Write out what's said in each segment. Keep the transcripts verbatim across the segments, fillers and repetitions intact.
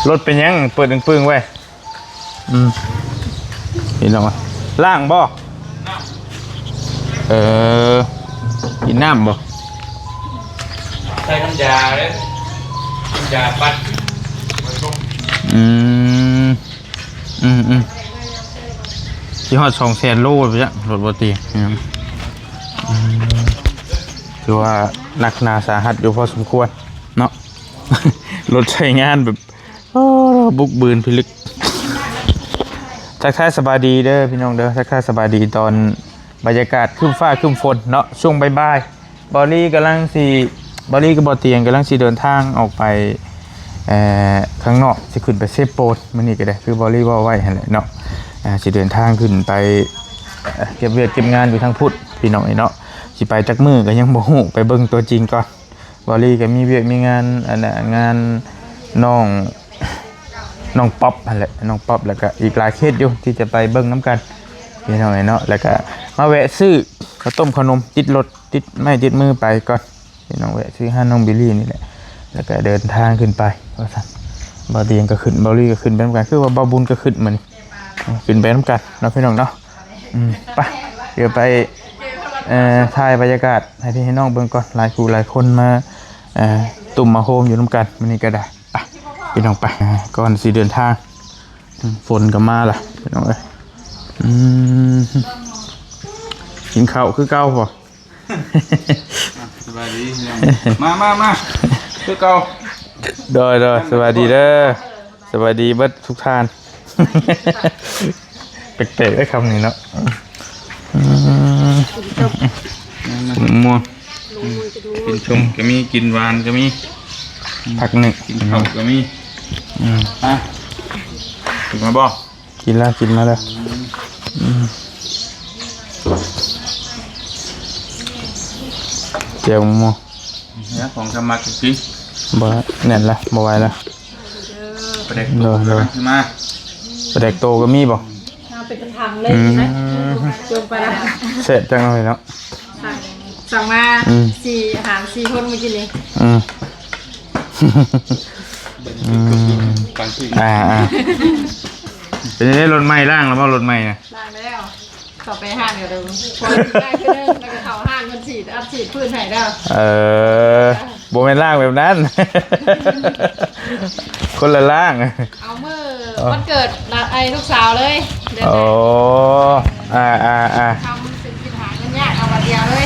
รถเป็นหยังเปิดปึ้งๆไว้ อืม พี่น้อง ล้างบ่ เออ กินน้ำบ่ ใส่น้ำยาเลย น้ำยาปัด อืม อืม อืม สิฮอดสองแสนโลไปจ้ะ รถบ่เตียง อืม อืม ถือว่าหนักหนาสาหัสอยู่พอสมควรเนาะ รถใช้งานแบบ โอ้ บึกบืนพิลึก ทักทายสบายดีเด้อพี่น้องเด้อ ทักทายสบายดีตอนบรรยากาศครึ้มฟ้าครึ้มฝนเนาะ ช่วงบ่ายๆ บอลลี่กำลังสิ บอลลี่กับบอเตียงกำลังสิเดินทางออกไป เอ่อ ข้างนอก สิขึ้นไปเซโปนมื้อนี้ก็ได้ คือบอลลี่เว้าไว้หั่นแหละเนาะ อ่า สิเดินทางขึ้นไป เอ่อ เก็บเวียกเก็บงานอยู่ทางพุ้น พี่น้องเอ้ยเนาะ สิไปจักมื้อก็ยังบ่ฮู้ ไปเบิ่งตัวจริงก่อน บอลลี่ก็มีเวียกมีงาน อันน่ะ งานน้อง น้องป๊อปหั่นแหละ น้องป๊อป แล้วก็อีกหลายเคสอยู่ที่จะไปเบิ่งนำกัน พี่น้องเอ้ยเนาะ แล้วก็มาแวะซื้อข้าวต้มขนมติดรถติดไม้ติดมือไปก่อน พี่น้อง แวะซื้อห้านน้องบิลลี่นี่แหละ แล้วก็เดินทางขึ้นไป ว่าซั่น บอเตียงก็ขึ้น บอลลี่ก็ขึ้นไปนำกัน คือว่าบ่าวบุญก็ขึ้นมื้อนี้ ขึ้นไปนำกันเนาะพี่น้องเนาะ อืม ไป เดี๋ยวไป เอ่อ ถ่ายบรรยากาศให้พี่ให้น้องเบิ่งก่อน หลายคู่หลายคนมา เอ่อ ตุ้มมาโฮมอยู่นำกันมื้อนี้ก็ได้ ไป พี่น้องไป อ่า ก่อนสิเดินทาง อืม ฝนก็มาละ พี่น้องเอ้ย อืม กินข้าวคือเก่าบ่ สบายดี มา มา มา คือเก่า โดย โดย สวัสดีเด้อ สวัสดีเบิดทุกท่าน แปลกๆ ได้คำนี้เนาะ อืม ม่วง กินชมก็มี กินหวานก็มี ผักหนึ่ง กินข้าวก็มี อืม อ่ะ ถูกไหมบ่ กินแล้ว กินมาแล้ว อืม อืม เจียวม่วง เนี่ย ของสมัครกิน บ่ แน่นละ บ่ไหวละ ปลาแดก โด โต ย โดย กำลังสิมา ปลาแดกโตก็มีบ่ เอาเป็นกระถางเลย อืม นะ จงไปละ แซ่บจังเลยเนาะ สั่ง สั่งมา อืม สี่ อาหารสี่คนเมื่อกี้นี้ อืม อืม ฟังเพลง อ่า อ่า เป็นยังไง รถใหม่ล้างแล้วบ่ รถใหม่นะ ล้างแล้ว เข้าไปห้างเดี๋ยวเดิม พอได้คือเดิม แล้วก็เข้าห้างเพิ่นฉีด อัดฉีดพื้นให้เด้อ เออ บ่แม่นล้างแบบนั้น คนละล้าง เอามื้อ เออ วันเกิดละ ไอ้ลูกสาวเลย เดือนหน้า โอ้ อ่า อ่า อ่า ทำเป็นกินหาเงินยาก เอาวันเดียวเลย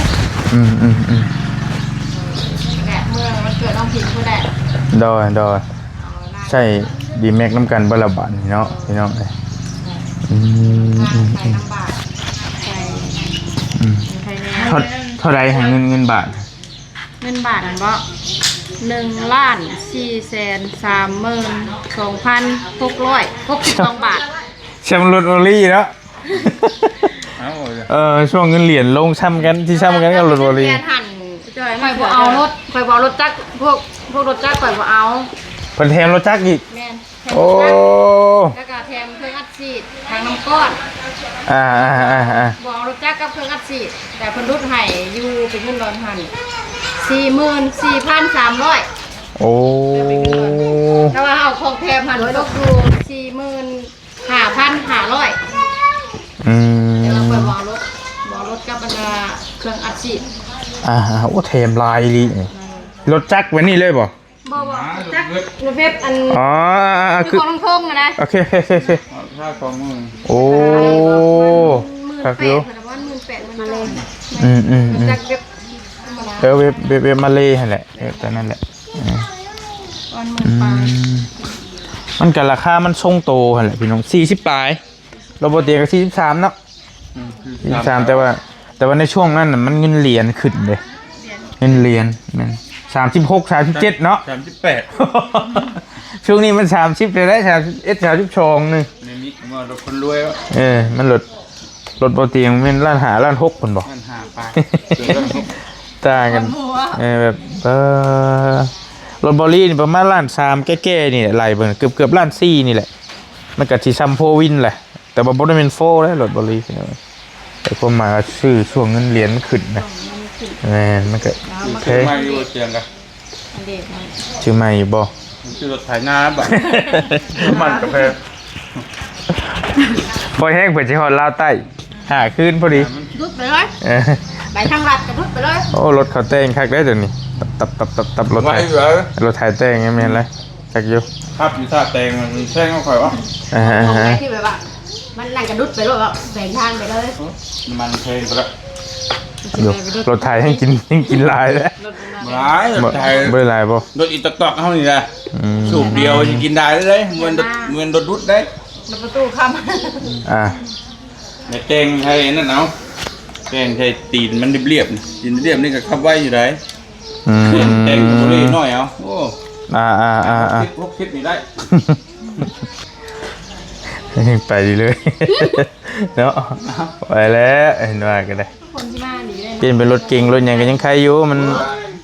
อืม อืม อืม แหละ มื้อวันเกิดน้องพิงผู้ใด โดย โดย เอาละ ใช่ ดีแม็กนำกันบ่ละบาทนี่เนาะ พี่น้องเอ้ย อืม อืม ใส่ อืม ลำบาก ใส่ อืม ใส่แน่ เท่า เท่าใดให้เงิน เงินบาท เงินบาทนั่นบ่ หนึ่งล้านสี่แสนสามหมื่นสองพันหกร้อยหกสิบสองบาท แชมป์รถโอลี่เนาะ เอาเลย เออ ช่วงเงินเหรียญลงซ้ำกัน ที่ซ้ำกันกับรถโอลี่ เงินเหรียญหั่น ข่อยบ่เอารถ ข่อยบ่เอารถจักร พวก พวกรถจักรข่อยบ่เอา เพิ่นแถมรถจักรอีก แม่น โอ้ แล้วก็แถมเครื่องอัดฉีด ทางน้ำก้อน อ่า อ่า อ่า อ่า บ่เอารถจักรกับเครื่องอัดฉีด แต่เพิ่นลดให้อยู่เป็นเงินดอนหั่น สี่หมื่นสี่พันสามร้อย โอ้ แต่ว่าเอาของแถมหั่นตกอยู่สี่หมื่นห้าพันห้าร้อย อืม แต่ว่าข่อยบ่เอารถ บ่เอารถกับอันน่ะเครื่องอัดฉีด อ่า โอ้ แถมหลายอีหลีนี่ อืม รถจักรไว้นี่เลยบ่ บ่ บ่ จักรเว็บอัน อ๋อ อ่า อ่า คือ คือของทงๆนะนะ โอเค โอเค โอเค เอาค่าของมึง โอ้ หมื่นแปด คักอยู่ ประมาณหมื่นแปด หมื่นเก้า อืม อืม อืม จักรเว็บธรรมดา เออ เว็บ เว็บ เว็บมาเลย์หั่นแหละ เว็บตัวนั้นแหละ อืม ประมาณหมื่นปลาย อืม มันก็ราคามันทรงโตหั่นแหละพี่น้อง สี่สิบปลาย รถบ่เตียงก็สี่สิบสามเนาะ อืม สี่สิบสาม แต่ว่า แต่ว่าในช่วงนั้นน่ะมันเงินเหรียญขึ้นเลย เหรียญ เงินเหรียญแม่น สามสิบหก สามสิบเจ็ดเนาะ สามสิบแปด ช่วงนี้มัน สามสิบ เลยได้ สามสิบเอ็ด สามสิบสอง นึง ในมิกว่ารถคนรวยวะ เออ มันรถ รถบ่เตียงแม่นล้านห้า ล้านหก พุ่นบ่ ล้านห้าปลาย เกือบล้านหก ต่างกัน เออ แบบ เออ รถบอลลี่นี่ประมาณล้านสามแก่ๆนี่แหละ ไล่เบิ่ง เกือบๆล้านสี่นี่แหละ มันก็สิส่ำโฟร์วินแหละ แต่ว่าบ่ได้แม่นโฟร์เด้ รถบอลลี่ แต่ความหมายว่าซื้อช่วงเงินเหรียญมันขึ้นนะ แม่น มันก็ เอามา แพง ซื้อใหม่อยู่บ่เตียงกะ อันเดตมัน ซื้อใหม่อยู่บ่ มันคือรถไถนาบัด น้ำมันกาแฟ พอแห้งเพิ่นสิฮอดลาวใต้ ห้าคืนพอดี ดุดไปเลย เออ ไปทางลัดก็ดุดไปเลย โอ้ รถเขาแต่งคักได้อเดี๋ยวนี้ ตับตับตับตับตับรถไถ ไวอยู่แล้ว รถไถแต่งยังแม่นเลย จักอยู่ ขับอยู่ท่าแต่งมันแซงเอาข่อยวะ อ่าฮะ มองไปที่แบบว่า มันนั่งกระดุดไปเลยว่าแบ่งทางไปเลย มันเพลงไปแล้ว อยู่ รถไถให้กินให้กินหลายแล้ว รถมันมา หลายรถไถ บ่ได้หลายบ่ รถอีตอกๆเฮานี่นะ อืม สูบเดียวสิกินได้เลย เหมือนรถ เหมือนรถดุดได้ รถประตูค้ำ อ่า แต่แต่งให้นั่นเอา แต่งให้ตีนมันเรียบๆ ตีนเรียบนี่ก็ขับไวอยู่ได้ อืม แต่งตัวนี้หน่อยเอา โอ้ อ่าอ่าอ่าอ่า หกสิบ หกสิบนี่ได้ ไปดีเลย เนาะ ไปแล้ว เห็นว่าก็ได้ คนที่มาดีเลย เปลี่ยนเป็นรถเก๋งรถหยังก็ยังไคอยู่ มัน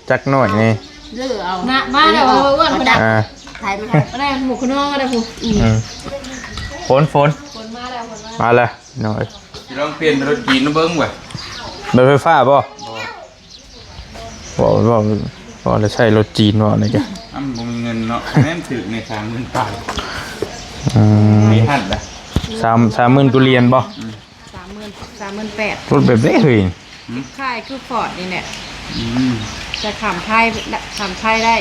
จักหน่อยนี่ เลือกเอา มา มาแล้ว เออ อ้วนคนนั้น อ่า ถ่ายมาถ่าย มาได้หมู่คุณน้องก็ได้ผู้ อืม อืม ฝน ฝน ฝนมาแล้ว ฝนมา มาแล้ว น้องเอ้ย สิลองเปลี่ยนเป็นรถจีนนะเบิ่งว่ะ รถไฟฟ้าบ่ บ่ บ่ บ่ บ่ได้ใช้รถจีนบ่นี่กะ อ้ำบ่มีเงินเนาะ แม่นถืกในสามหมื่นปลาย อืม มีทันละ สาม สามหมื่นกว่าเหรียญบ่ อืม สามหมื่น สามหมื่นแปด รถแบบใดเฮ้ย อืม คล้ายคือฟอร์ดนี่แหละ อืม แต่ข้ามไทย ข้ามไทยได้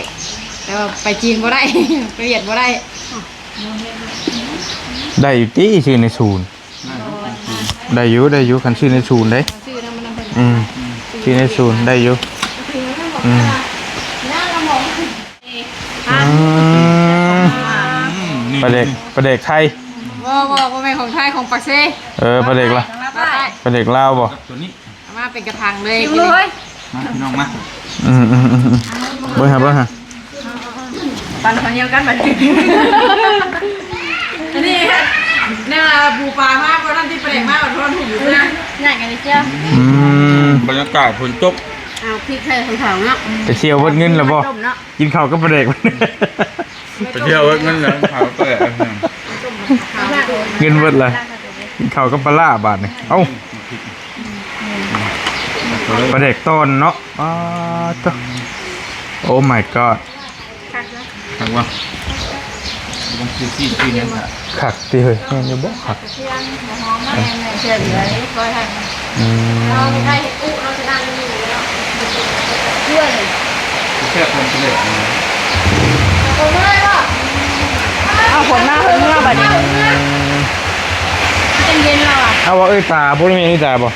แต่ว่าไปจีนบ่ได้ ไปเวียดบ่ได้ ได้อยู่ติ ซื้อในศูนย์ ได้อยู่ ได้อยู่ คันซื้อในศูนย์เด้ ซื้อนะมันนำเพิ่น อืม ซื้อในศูนย์ได้อยู่ อืม อืม นี่ ปลาแดก ปลาแดกไทย บ่ บ่ บ่แม่นของไทย ของปากเซ เออ ปลาแดกละ ปลาใต้ ปลาแดกลาวบ่ ตัวนี้ เอามาเป็นกระถางเลย ชิมเลย มาพี่น้องมา อืมอืมอืมอืม เบิ่งหา เบิ่งหา ปั่นข้าวเหนียวกันบัดนี้ อันนี้เนี่ย ปูปลามา เพราะนั่นที่แปลงมา เพราะว่าถูกอยู่นะ ง่ายกันเลยเชียว อืม บรรยากาศฝนตก เอาพริกใส่ของเขาเนาะ ไปเที่ยวเบิดเงินแล้วบ่ ต้มเนาะ กินข้าวกับปลาแดก ไปเที่ยวเบิดเงินแล้ว ข้าวปลาแดก เงินเบิดเลย กินข้าวกับปลาร้าบาดนี่ เอ้า ปลาแดกตอนเนาะ อ้า โอ้ my god คักวะ ต้องซื้อซีนซีนเนี่ยค่ะ คักติเฮ้ย แม่นอยู่บ่คัก เชื่อมหัวหอมมาแอนเนี่ยเชื่อมอยู่แล้วเรียบร้อยแล้ว อืม เราไม่ได้เห็นอุ๊เราจะนั่งอยู่แล้ว เพื่อน แค่คนเปลือกนะ เอาเมื่อยบ่ เอาฝนมาเพิ่นเมื่อบัดนี้ อืม เย็นๆแล้วอะ เอาว่าเอ้ยตา บ่ได้มีเอ้ยตาบ่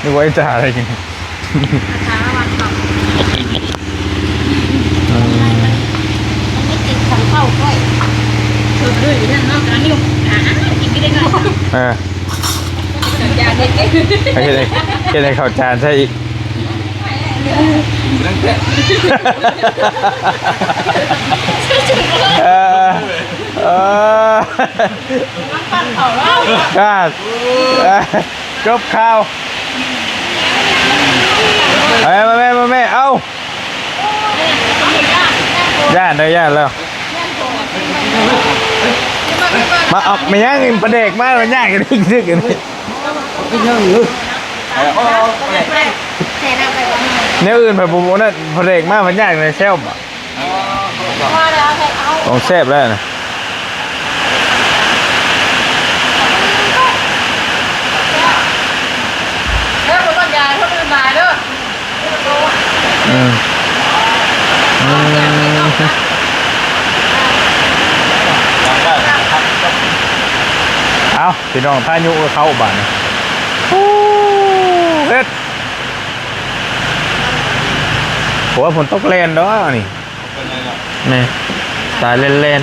นึกว่าเอ้ยตาอะไรกิน มันไม่ติดของเข้าก้อย เออ เอาเฮ็ดให้ เฮ็ดให้เข้าจานใส่อีก เออ เออ ครับ เออ จบข่าว เอ้ย มาแม่ มาแม่ เอ้า ย่านเด้อ ย่านแล้ว มา เอา ไม่ย่างปลาแดกมา มันย่างกันดึกๆกัน แนวอื่นไปบุบนั่นปลาแดกมา มันย่างในแซวบ่ ของแซ่บแล้วนะ เด้อ บ่ต้องย้ายคนอื่นมาเด้อ อืม อืม เอา พี่น้อง พายุเข้าบ้านนี่ ฮู้ เฮ็ด โอ้ย ฝนตกแล่นดอกนี่ เป็นไงเนาะ นี่ สายแล่น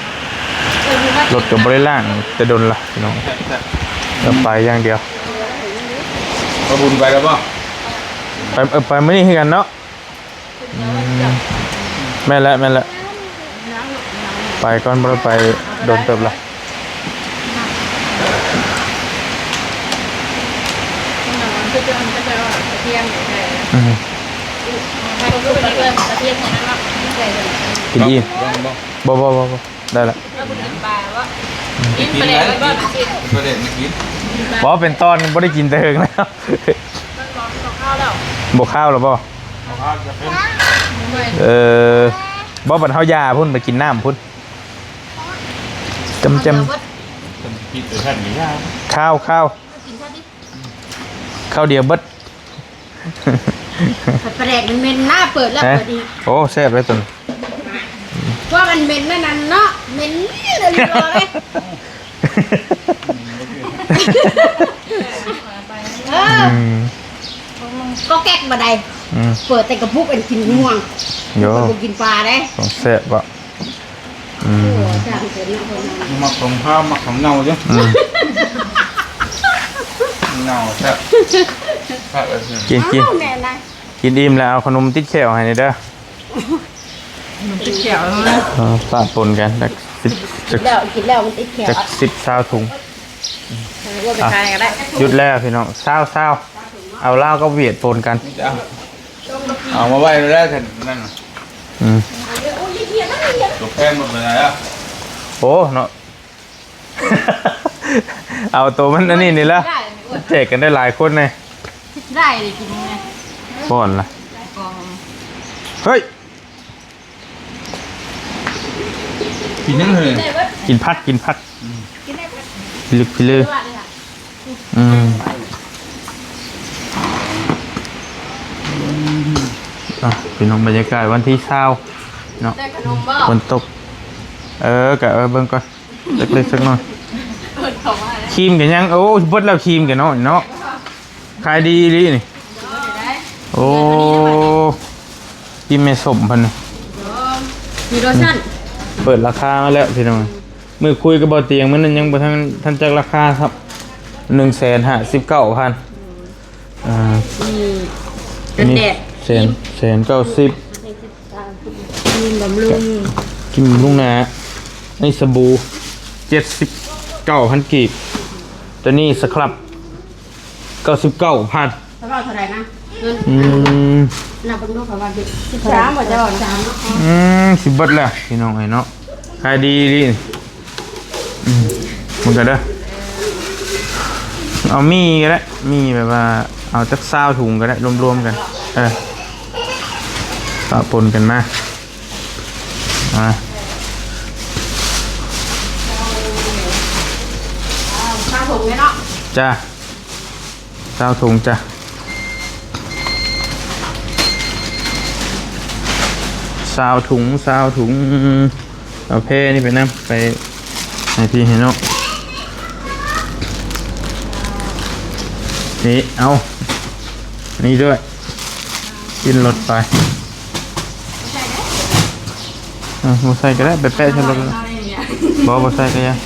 ๆ รถก็บ่ได้ล้างแต่โดนละพี่น้อง แซ่บๆ ก็ไปอย่างเดียว พระบุญไปแล้วบ่ ไป เออ ไปมื้อนี้คือกันเนาะ อืม แม่นแล้ว แม่นแล้ว ไปก่อน บ่ได้ไปโดนเติบละ อืม กินอิ่ม ลองบ่ บ่ บ่ บ่ บ่ ได้ละ แล้วบ่กินปลาวะ อืม กินปลาแดกบ่ บ่ได้ไม่กิน บ่เป็นตอน บ่ได้กินแต่เฮิงแล้ว มันร้อนบ่ข้าวแล้ว บ่ข้าวแล้วบ่ บ่ข้าวจะเป็น เออ บ่ บัดเฮายาพุ้น ไปกินน้ำพุ้น จำๆ เดี๋ยวเบิด คนคิดไปท่านนี่ยาก ข้าว ข้าว กินข้าวดิ ข้าวเดียวเบิด ปลาแดกมันเหม็นหน้าเปิดแล้ว ฮะ เปิดอีก โอ้ แซ่บเลยตัวนี้ ว่ามันเหม็นนั่นน่ะเนาะ เหม็นเลย เออ อืม ก็แก๊กบ่ได้ อืม เปิดแต่กระปุกอันกินง่วง โย เปิดบ่กินปลาเด้ ของแซ่บบ่ อืม โอ้ จ้างเกินเนาะคนนั้น มักของข้าว มักของเน่าจ้ะ อืม เน่าแซ่บ แซ่บเลย กิน กิน อ้าว แม่นะ กินอิ่มแล้วเอาขนมติดแขวให้หน่อยเด้อ มันติดแขวแล้วนะ เออ ปะปนกัน จักสิบ กินแล้ว กินแล้วมันติดแขว จักสิบ ซาวถุง เออ ว่าไปขายก็ได้ หยุดแล้วพี่น้อง ซาว ซาว เอาลาวกับเวียดปนกัน เอา เอามาไว้แล้วกันนั่นน่ะ อืม ตัวแพงหมดเลยอะ โอ้ เนาะ เอาตัวมันอันนี้นี่ละ ได้ แจกกันได้หลายคนเลย ได้เลยกินไง ป้อนละ กอง เฮ้ย กินยังเลย กินผัก กินผัก อืม พิลึกพิลือ อืม อ่ะ พี่น้อง บรรยากาศวันที่ซาวเนาะ ได้ขนมบ่ ฝนตก เออกะ เออ เบิ่งก่อน เล็กๆ สักหน่อย เปิดของมาแล้ว ครีมกันยัง โอ้ เบิดแล้วครีมกันเนาะ เนาะ ขายดีอีหลีนี่ โอ้ ครีมแม่ส้มเพิ่นนี่ มีโลชั่น เปิดราคามาแล้วพี่น้อง มื้อคุยกับบ่าวเตียงมื้อนั้นยังบ่ทัน ทันจักราคาครับ หนึ่งแสนห้าสิบเก้าพัน อ่า อืม กันแดด แสน แสนเก้าสิบ ครีมบำรุง ครีมบำรุงหน้า นี่สบู่ เจ็ดสิบเก้าพัน กีบ ตัวนี้สครับ เก้าสิบเก้าพัน สำหรับเท่าไหร่นะ เงิน อืม นับเบิ่งดูค่ะว่าสิบสามบ่เจ้า สาม อืม สิเบิดแล้วพี่น้องเอ้ยเนาะ ขายดีดี อืม มันก็เด้อ เอามีก็ได้ มีแบบว่า เอาจักซาวถุงก็ได้ รวมๆ กัน เออ ปะปนกันมา อ่า ข้าวถุงเนี่ยเนาะ จ้า ซาวถุงจ้ะ ซาวถุง ซาวถุง เอาแพร่นี่ไปนำ ไปให้พี่ให้น้อง นี่ เอา นี่ด้วย ขึ้นรถไป อ่ะ บ่ใส่ก็ได้ ไปแปะใส่รถก็ได้ บ่ บ่ใส่ก็ยัง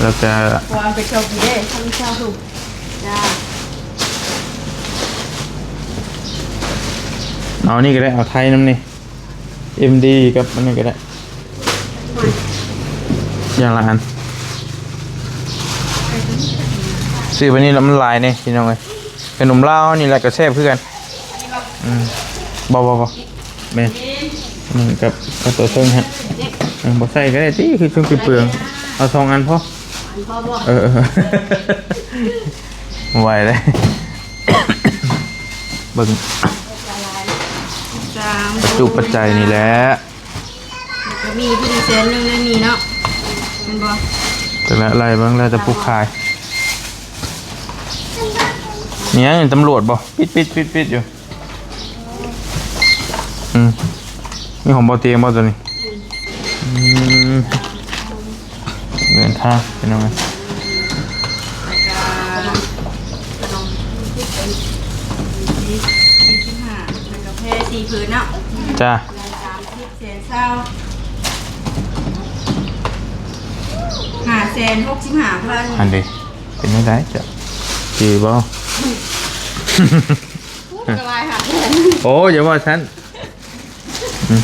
แล้วก็ วางไปเจ้ากี่เด้ ทั้งเจ้าถูก จ้า เอานี่ก็ได้ เอาไทยนำนี่ เอ็มดี กับอันนี้ก็ได้ อย่างละอัน ซื้อไปนี่แล้วมันหลายนี่พี่น้องเอ้ย ขนมลาวนี่แหละก็แซ่บคือกัน อืม บ่ บ่ บ่ แม่น อืม กับ กับตัวเทิงฮะ อืม บ่ใส่ก็ได้ติ คือเทิงเปลือง เอาสองอันพอ อันพอบ่ เออ เออ บ่ไหวเลย เบิ่ง สาม จุปัจจัยนี่แหละ แล้วก็มีผู้ดีแสนหนึ่งในนี้เนาะ แม่นบ่ จักละไล่เบิ่งแล้วแต่ผู้ขาย เนี่ยตำรวจบ่ ปิด ปิด ปิด ปิดอยู่ อืม มีของบ่เตียงบ่ตัวนี้ อืม เดินทางไปหน่อย แล้วก็ขนม สี่สิบห้า แล้วก็แพร่สี่ผืนเนาะ จ้า สามสิบ แสนซาว ห้าแสนหกสิบห้าพัน อันเดียว เป็นจั่งใดจ้ะ จีบ่ พูดกระไรค่ะ โอ้ อย่าว่าฉัน อืม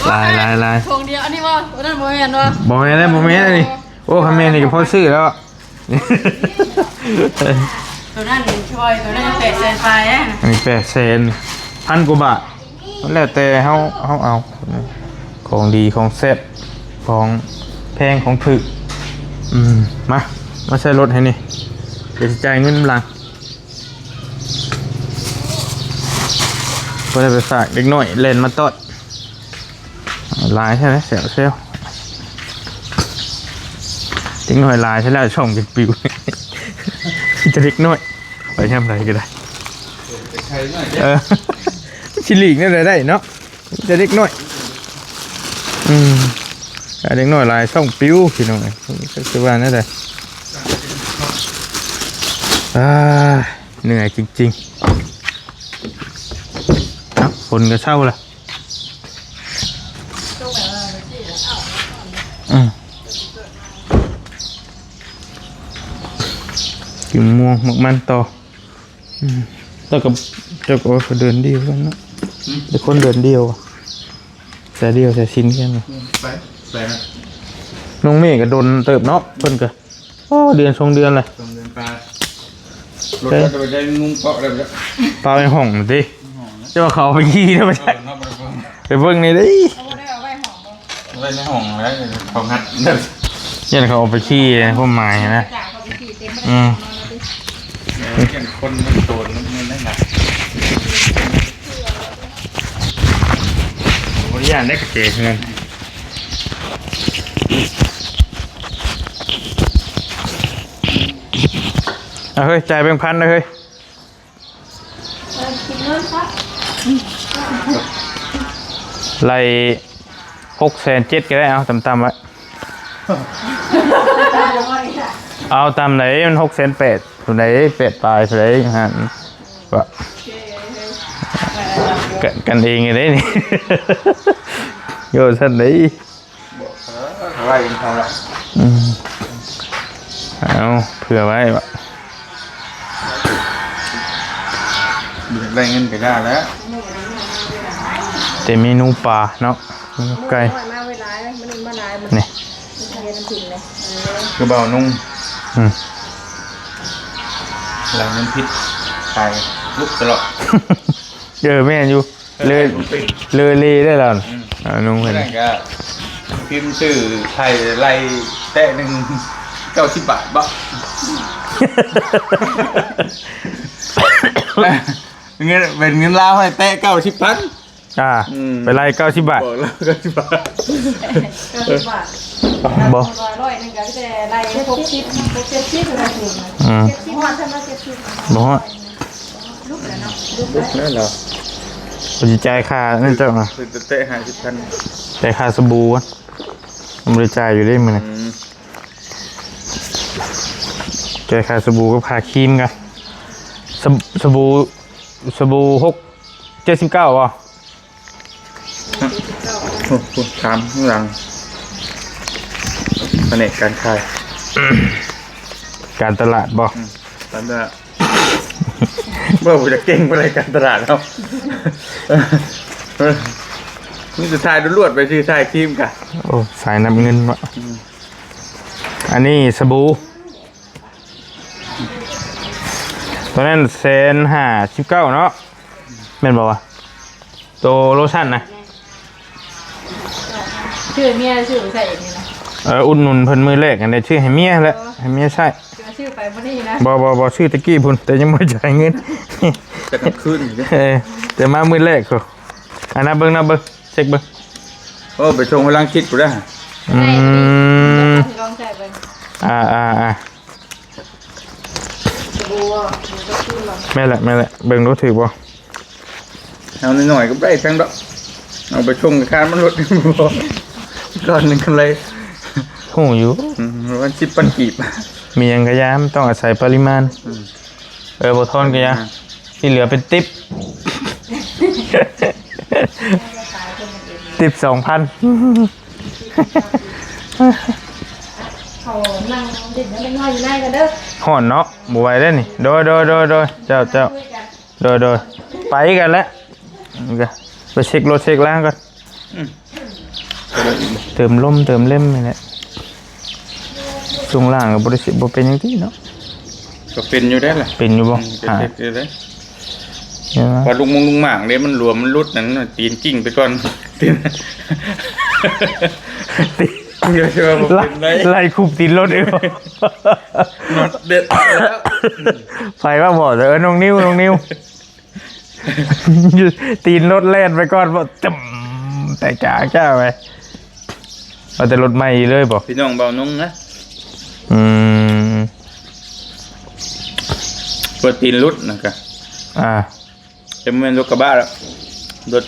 หลาย หลาย หลาย ทงเดียว อันนี้ว่า อันนั้นบ่แม่นบ่ บ่แม่นแล้ว บ่แม่นอันนี้ โอ้ คันแม่นนี่ก็พอซื้อแล้ว ตัวนั้นช่วย ตัวนั้นแปดแสนปลายนะ อันนี้แปดแสน พันกว่าบาท มันแล้วแต่เฮา เฮาเอา ของดี ของแซ่บ ของแพง ของถูก อืม มา มาใส่รถให้นี่ เดี๋ยวสิจ่ายเงินหลัง บ่ได้ไปฝากเด็กน้อย แล่นมาตอด หลายใช่ไหมแซวแซวเด็กน้อยหลายใช่แล้วช่องจนปิว จะเด็กน้อยไปทำอะไรก็ได้ ใครหน่อย เออ ชิลีกนี่อะไรได้เนาะ จะเด็กน้อย อืม แต่เด็กน้อยหลายช่องปิวพี่น้องเอ้ยก็คือว่านั่นแหละอ่าเหนื่อยจริงๆครับฝนก็เศร้าละอืมกินม่วงหมกมันต่ออืมแต่กับเจ้าก็เดินเดียวกันเนาะแต่คนเดินเดียวอะ สายเดียวสายสินกันบ่ไปไปนะน้องเมฆก็โดนเติบเนาะเพิ่นก็โอ้เดือนสองเดือนเลยสองเดือนปลายรถก็จะไปได้นุ่งเปาะแล้วจ้ะปลาไปห้องติห้องนะเจ้าเขาเอาไปขี่แล้วไปเออเนาะไปเบิ่งไปเบิ่งนี่เด้เอาไว้เอาไว้ห้องบ่ไว้ในห้องแล้วเขางัดเด้อยันเขาเอาไปขี่ความหมายนะจ่าเขาไปขี่เต็มอืมเออเห็นคนมันโดนมันนั่นน่ะ บริยานได้กระเจเงินเอาเฮ้ยจ่ายแบงค์พันนะเฮ้ยเออคิดเงินครับไล่หกแสนเจ็ดก็ได้เอาต่ำๆไว้เอาต่ำไหนมันหกแสนแปดตัวไหนแปดปลายตัวไหนหัน ก็กันกันเองเลยนี่โยสันเลยบอกเออไล่กันเขาละอืมเอาเผื่อไว้วะอยากได้เงินก็ได้แล้วแต่เมนูปลาเนาะเมนูไก่มาเวลามันมาหลายมันนี่ เฮ็ดน้ำพริกเลยเออคือเบานุ่งอืมหลังน้ำพริกไข่ลุกตลอดเออแม่นอยู่เลยเลยเลยได้แล้วอืมอ่านุ่งเพิ่นนั่นก็พิมพ์ซื้อไข่ไล่แตะหนึ่งเก้าสิบบาทบ่เงินเป็นเงินลาวให้แตะเก้าสิบพัน อ่าอืมไปไล่เก้าสิบบาทบอกแล้วก็จะว่าเก้าสิบบาทบอกร้อยร้อยหนึ่งก็จะไล่หกสิบหกเจ็ดสิบอะไรถึงอืมเจ็ดสิบวันเท่านั้นเจ็ดสิบบ่ฮอดลูกแล้วเนาะลูกแล้วนั่นเหรอผมจะจ่ายค่านั่นเจ้านะคือจะเตะห้าสิบพันจ่ายค่าสบู่วะผมบริจายอยู่ได้มื้อนี้อืมจ่ายค่าสบู่กับค่าครีมกันสบสบู่สบู่หกเจ็ดสิบเก้าบ่ โอ้โหถามข้างหลังแผนกการขายการตลาดบ่อืมตอนนี้บ่ผมจะเก่งอะไรการตลาดครับนี่จะถ่ายลวดๆไปชื่อถ่ายครีมกันโอ้สายนับเงินวะอืมอันนี้สบู่ ตัวนั้นแสนห้าสิบเก้าเนาะแม่นบ่วะตัวโลชั่นนะชื่อเมียชื่อใส่เองนี่นะเอออุดหนุนเพิ่นมื้อแรกอันนี้ชื่อให้เมียแหละให้เมียใช้ชื่อไปบ่นี่นะบ่บ่บ่ชื่อตะกี้พุ่นแต่ยังบ่จ่ายเงินแต่กลางคืนอยู่เด้เออแต่มามื้อแรกเขาอันนับเบิ่งนับเบิ่งเช็คเบิ่งโอ้ไปชงพลังคิดกูได้อืมลองใส่เบิ่งอ่าอ่าอ่า แม่นแหละแม่นแหละเบิ่งดูถือบ่เอาหน่อยๆก็ได้ทั้งดอกเอาไปชงกับคานมันลดบ่ก้อนหนึ่งกำไรหูอยู่อืมประมาณสิบปันกีบมีหยังกะยามันต้องอาศัยปริมาณอืมเออบ่ทอนกะยาที่เหลือเป็นติปติปสองพัน เขานั่งเด่นแล้วเป็นน้อยอยู่ในกันเด้อฮ้อนเนาะบ่ไหวแล้วนี่โดยโดยโดยโดยเจ้าเจ้าโดยโดยไปกันแล้วไปเช็ครถเช็คล้างก่อนอืมเติมลมเติมเล่มนี่แหละช่วงล่างก็บ่ได้สิบ่เป็นจังซี่เนาะก็เป็นอยู่ได้ล่ะเป็นอยู่บ่อืมเป็นเด็กอยู่ได้ใช่ไหมพอลุงมงลุงหมางเนี่ยมันหลวมมันหลุดนั่นน่ะตีนกิ่งไปก่อนตีน เดี๋ยวจะมาบอกเป็นไรไล่ไล่คุบตีนรถเองน็อตเด็ดแล้วไฟว่าบอกเออน้องนิ้วน้องนิ้วตีนรถแล่นไปก่อนบอกตึม แต่กาเจ้าไป เอาแต่รถใหม่เลยบ่ พี่น้องเบานุ่งนะ อืม เปิดตีนรุดนะกะ อ่า จะไม่เป็นรถกระบะแล้ว รถ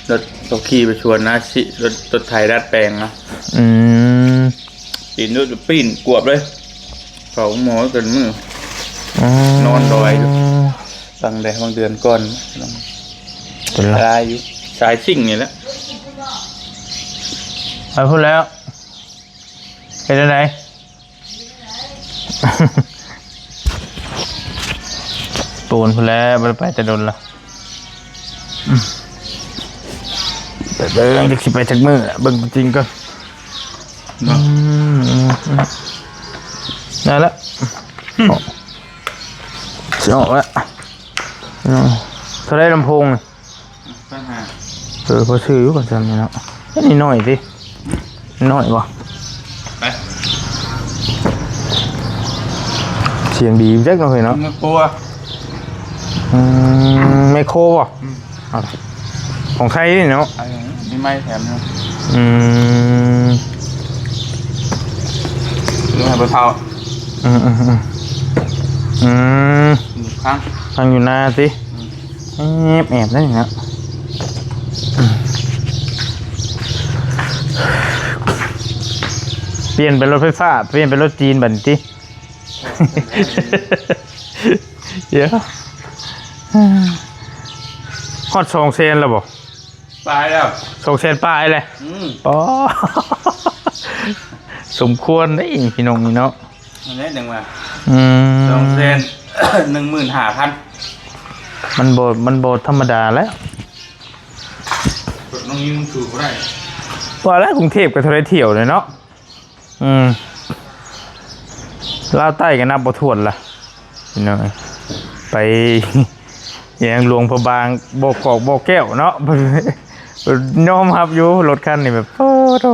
รถเขาขี่ไปชวนนะ สิ รถ รถไถดัดแปลงนะ อืม ตีนรุดปีนกวบเลย เขาหมอจนมือ อืม นอนลอยอยู่ ตั้งแต่บางเดือนก่อน เป็นไร ลายอยู่ สายสิ่งนี่แหละ ไปพูดแล้ว เป็นอะไร โตนพูดแล้ว บ่ได้ไปแต่โดนละ อืม ไปเบิ่งจักสิไปจักมื้อ เบิ่งตัวจริงก่อน เนาะ อืม อืม อืม ได้ละ อืม สิออกละ อืม เท่าไรลำโพงนี่ ปัญหา เออ พอซื้ออยู่ก่อนซั่นเนาะ อันนี้น้อยติ น้อยบ่ ไป เสียงดีจักเนาะเฮ้ยเนาะ มันกลัว อืม แมคโครบ่ อืม เอา ของไทยนี่เนาะ อันนี้มีไม้แถมหนึ่ง อืม นี่ให้ไปเผา อืม อืม อืม อืม อยู่ข้าง ข้างอยู่หน้าสิ อืม แอบ แอบได้เนาะ อืม เปลี่ยนเป็นรถไฟฟ้า เปลี่ยนเป็นรถจีนบัดนี้ติ เดี๋ยว ฮอดสองแสนแล้วบ่ ปลายแล้ว สองแสนปลายเลย อืม อ๋อ สมควรได้อีกพี่น้องนี่เนาะ อันนี้หนึ่งว่า อืม สองแสนหนึ่งหมื่นห้าพัน มันบ่ มันบ่ธรรมดาแล้ว กดน้องยืมสูบบ่ได้ ว่าแล้วกรุงเทพฯก็เท่าไรเที่ยวเลยเนาะ อืม ลาวใต้ก็นับบ่ถ้วนละ พี่น้องเอ้ย ไป อย่างหลวงพระบาง บ่อกอก บ่อแก้วเนาะ ยอมรับอยู่ รถคันนี้แบบ โอ้โธ่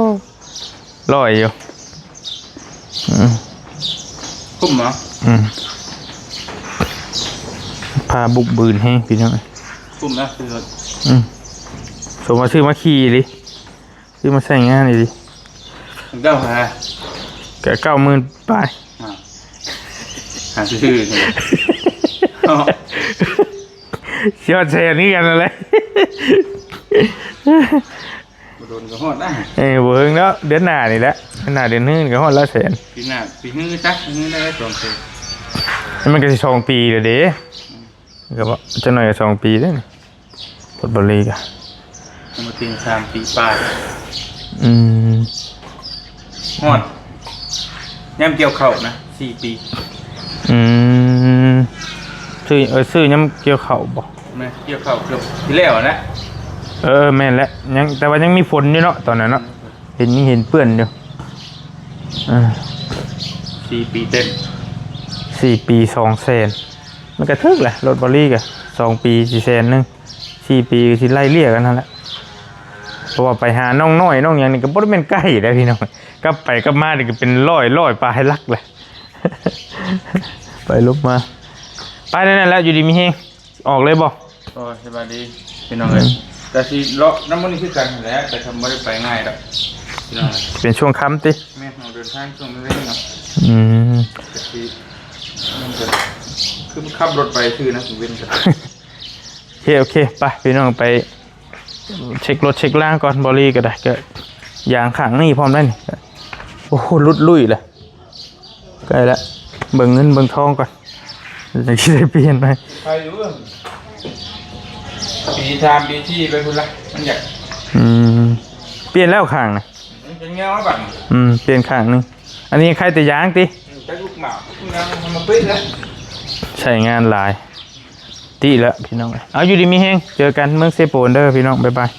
ร้อยอยู่ อืม คุ้มเหรอ อืม พาบุกบืนแฮงพี่น้องเอ้ย คุ้มนะ ซื้อรถ อืม สมว่าซื้อมาขี่ดิ ซื้อมาใช้งานนี่ดิ เก้าหา ก็เก้าหมื่นปลาย อ่า หาซื้อนี่ สิฮอดแสนคือกันนั่นแหละ บ่โดนก็ฮอดนะ เอ้ย บ่เฮิงแล้ว เดือนหน้านี่แหละ เดือนหน้าเดือนหนึ่งก็ฮอดแล้วแสน ปีหน้า ปีหื้อซะ หื้อได้สองแสน แล้วมันก็สิสองปีแล้วเด้ ก็บ่ จักหน่อยก็สองปีแล้วนี่ รถบอลลีกอะ เอามาตีสามปีปลาย อืม ฮอด ยามเกี่ยวข้าวนะ สี่ปี อืม ซื้อ เออ ซื้อยามเกี่ยวข้าวบ่ แม่น เกี่ยวข้าวเกือบที่แล้วนะ เออ แม่นแล้ว ยัง แต่ว่ายังมีฝนอยู่เนาะ ตอนนั้นเนาะ เห็น ยังเห็นเปื้อนอยู่ อ่า สี่ปีเต็ม สี่ปีสองแสน มันก็ถึกแหละ รถบอลลีกอะ สองปีสิแสนหนึ่ง สี่ปีก็สิไล่เลี่ยกันนั่นแหละ เพราะว่าไปหาน้องน้อยน้องหยังนี่ก็บ่ได้แม่นใกล้เด้อพี่น้อง กลับไปกลับมานี่ก็เป็นร้อย ร้อยปลายหลักแหละ ไปลบมา ไปนั่นแหละ อยู่ดีมีแฮง ออกเลยบ่ โอ้ย สบายดี พี่น้องเอ้ย อืม แต่สิเลาะนำมื้อนี้คือกันแหละ แต่ทำบ่ได้ไปง่ายดอก พี่น้องเอ้ย เป็นช่วงค่ำติ แม่น เราเดินทางช่วงนี้เนาะ อืม แต่สิ มันจะ คือขับรถไปซื่อนะ ผมเว้นกัน โอเค โอเค ไป พี่น้องไป เช็ครถเช็คลาก่อน บอลลีก็ได้ ก็ยางข้างนี้พร้อมได้นี่ โอ้โห หลุดลุ่ยเลย ใกล้ละ เบิ่งเงินเบิ่งทองก่อน จังสิได้เปลี่ยนไหม ไปอยู่ ปีสามปีสี่ไปพุ้นละ มันอยาก อืม เปลี่ยนแล้วข้างนะ มันเป็นเงาบัด อืม เปลี่ยนข้างหนึ่ง อันนี้ใครแต่ยางติ อืม แต่ลูกหมา ลูกน้ำมันมาปิดแล้ว ใช้งานหลาย ติแล้วพี่น้อง เอาอยู่ดีมีแฮง เจอกันเมืองเซโปนเด้อพี่น้อง บ๊ายบาย